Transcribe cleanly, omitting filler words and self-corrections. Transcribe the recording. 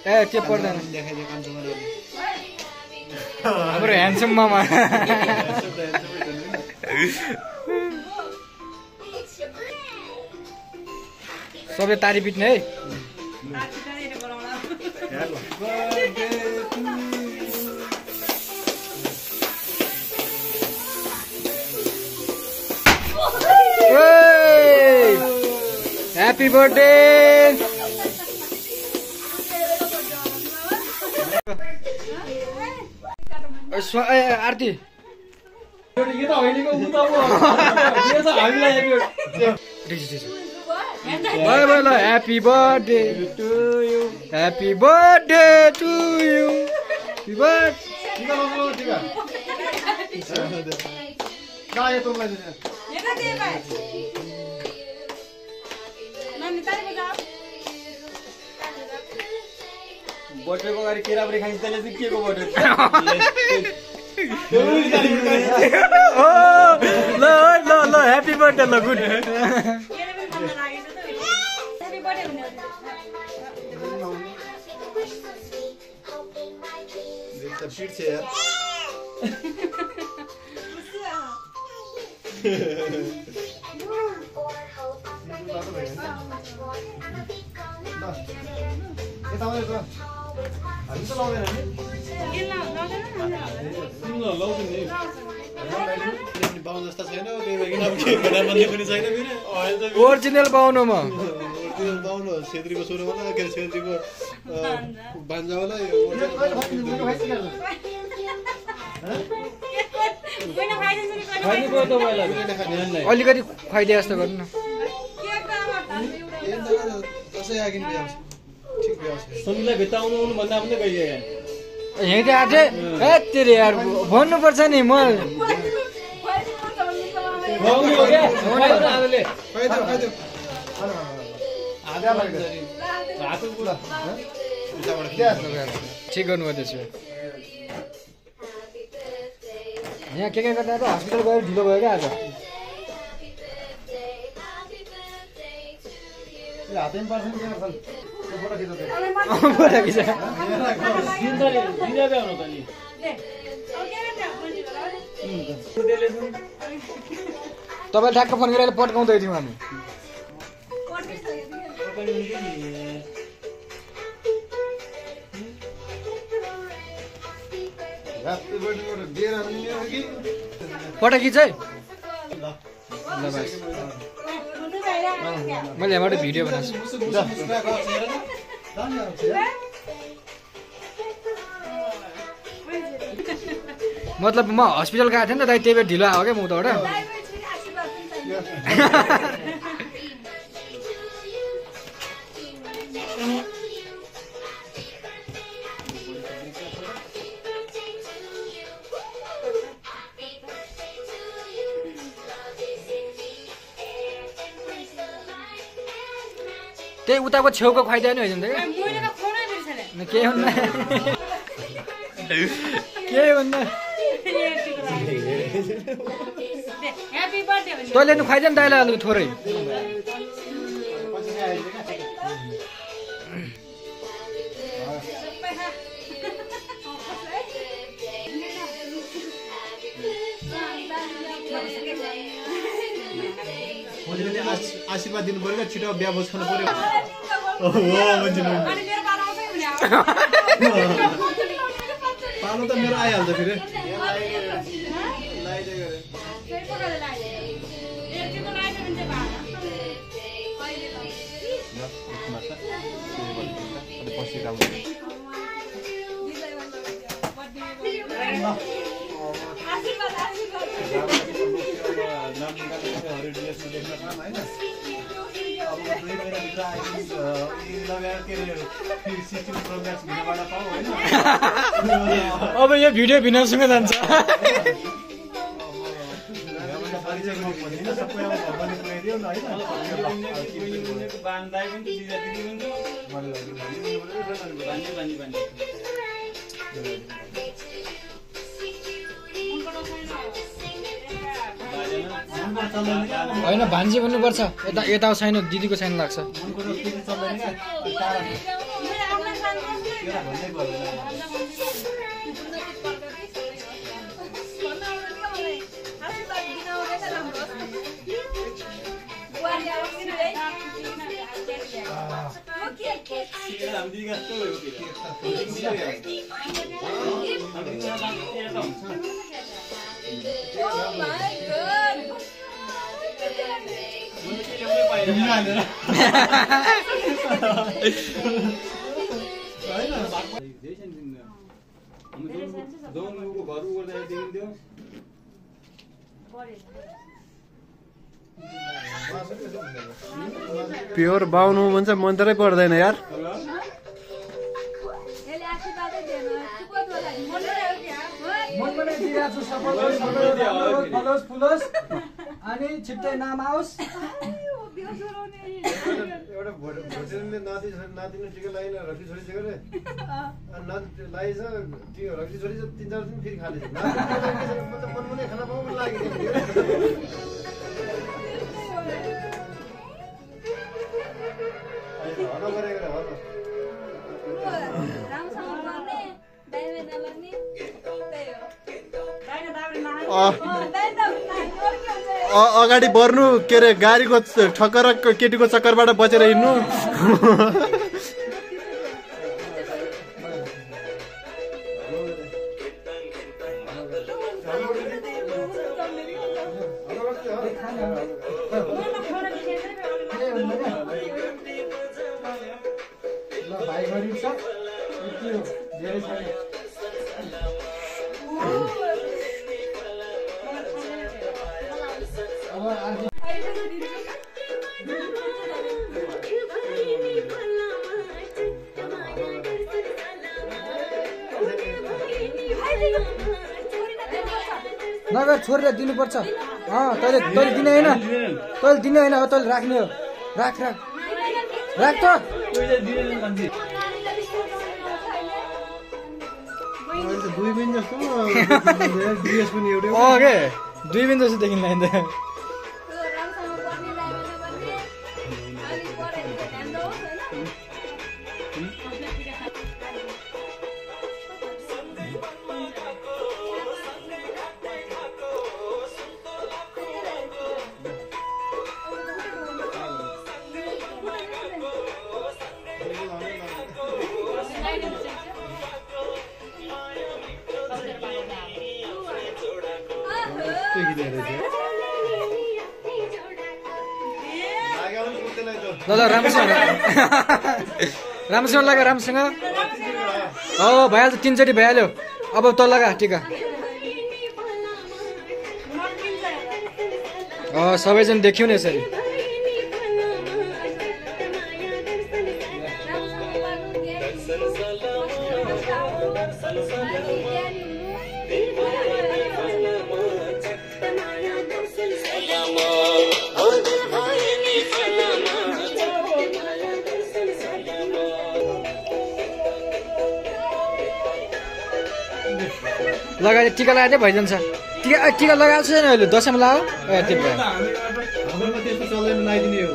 ए त्यो पर्दैन हाम्रो ह्यान्डसम मामा सबले तारी पिट्ने है happy birthday Aarti Happy birthday to you. Happy birthday to you. Happy birthday को अगाडि केरा पनि खाइन्छ त्यसले चाहिँ के को बर्थडे ल ल ल ह्यापी बर्थडे ल गुड Shit से यार हामी त लाउँदैन नि लाउँदैन नि बाउन जस्ता छैन त्यही भएर किन के भन्ने पनि छैन फेरि ओरिजिनल बाउन म ओरिजिनल बाउन छेत्रीको छोरो होला के छेत्रीको बान्जा होला अलिकति खुवाइदिए जस्तो गर्नु न सुनलाई भेटाउनु भन्दा पनि गइयो यहीँ त आथे ए तेरे यार भन्नुपर्छ नि म ठिक गर्नुभयो त्यसो यहाँ के गर्दा त हस्पिटल गएर ढिलो भयो क्या आज हातैमा पर्छ नि तपाईँ ठ्याक्क फोन गरेर पट्काउँदै थियौँ हामी पटाकी चाहिँ मैले यहाँबाट भिडियो बनाएको मतलब म हस्पिटल गएको थिएँ नि त दाइ त्यही भएर ढिलो आयो क्या म उताबाट त्यही उताको छेउको खुवाइदियो नि होइन के हुन्न के हुन्न तैँले नि खुवाइदियो नि दाइलाई अलिक थोरै आशीर्वाद दिनु पर्यो छिटो बिहा भोज खानु पर्यो पालो त मेरो आइहाल्छ फेरि अब यो भिडियो भिनासँग जान्छ होइन भान्जी भन्नुपर्छ यता यता छैन दिदीको छैन लाग्छ प्योर बाउनु भन्छ मन्तरै पर्दैन यार अनि छिट्टै नाम आओस् एउटा भोटेरले नातिनो टिका लगाइन रक्सी छोरी टिका रे लगाइछ त्यो रक्सी छोरी 3-4 दिन फेरि खाने मनमनै खाना पाउनु लाग्यो हलो गरेको हलो अगाडि बढ्नु के अरे गाडीको ठक्कर केटीको चक्करबाट बचेर हिँड्नु नगर छोडेर दिनुपर्छ तैँले दिने होइन तैँले दिने होइन हो तैँले राख्ने हो राख राख राख त दुई दिन जस्तो के 2 दिन जस्तो देखिन लाग्दैन ल राम्रोसँग राम्रोसँग लगा राम्रोसँग भइहाल्छ 3 चोटि भइहाल्यो अब त लगा टिका सबैजना देख्यौ नि यसरी लगाएर टिका लगाएर भइजान्छ टिका लगाएको छैन अहिले दसैँमा लगाऊ त्यो भयो त्यस्तो चल्दैन लगाइदिने हो